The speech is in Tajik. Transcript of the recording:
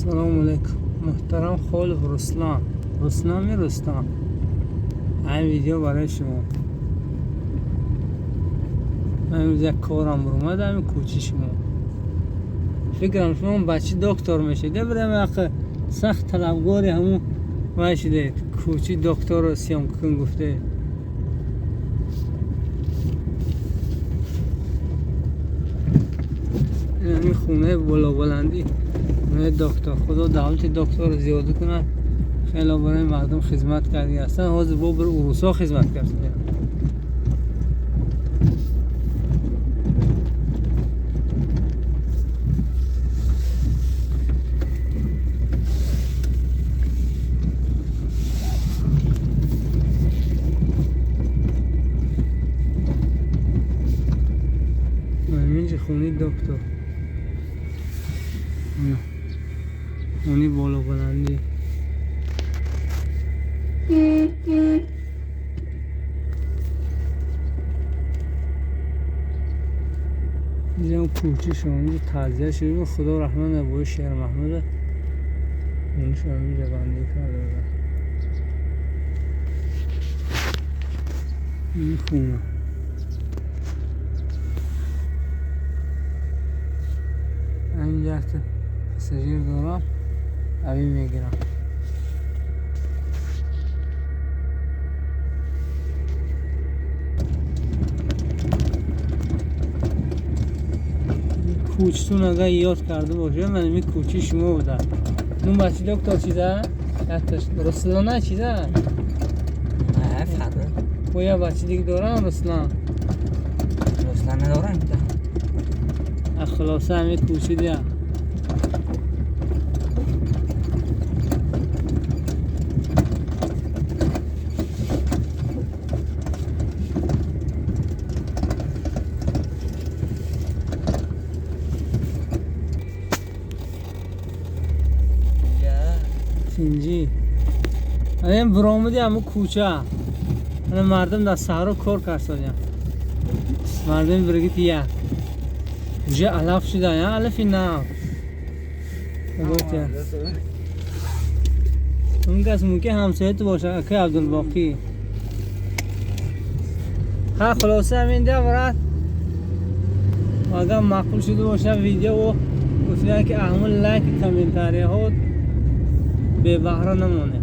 Салому алейкум, муҳтарам Холов Руслан, Руслами Рустам. Ҳамин видео барои шумо. Ман имрӯз як корам баромад, ҳамин кӯчи шумо. Фикрам, шумо бачи доктор мешед. Бирам, яқ сахт талабгори ҳамун вай шудед. Кӯчи докторро съёмка кун гуфте. Ҳамин хонаи болобаландӣ, хонаи доктор. Худо давлати докторро зиёда кунад. Хеле барои мардум хизмат карди ҳастанд. Ҳозир бо бір урусҳо хизмат карданд. Инҷа хонаи доктор, хонаи болобаландӣ. Инҷам кӯча шумо, инҷа тазия шуд. Худо раҳмат набои Шер Маҳмуда, оншо инҷа бандӣ карда буданд. Ин хона инҷа якта пассажир дорам, авӣ мегирам. Кӯчтун агар ёд карда бошед, ман ин кӯчи шумо буда. Нун бачи доктор чиза? Якташ Руслана чиза? Не, фарқ. Бо я бачи дига дорам, Руслан. Руслан надорам. Хулоса, ҳамин кӯчи дия. Тинҷӣ. Ана биромади ҳамун кӯча. Ана мардум дар саҳро кор карсодиям. Мардуми биргити як. Уже алаф шуда, я алафи нав. Гуфтия. Он кас мумкин ҳамсоя ту бошад, акай Абдулбоқӣ. Ха, хулоса, ҳамин да, брат. Агар маъқул шуда бошад видео, гуфтиям, ки ҳамун лайк, комментарияҳо бебаҳра намонед.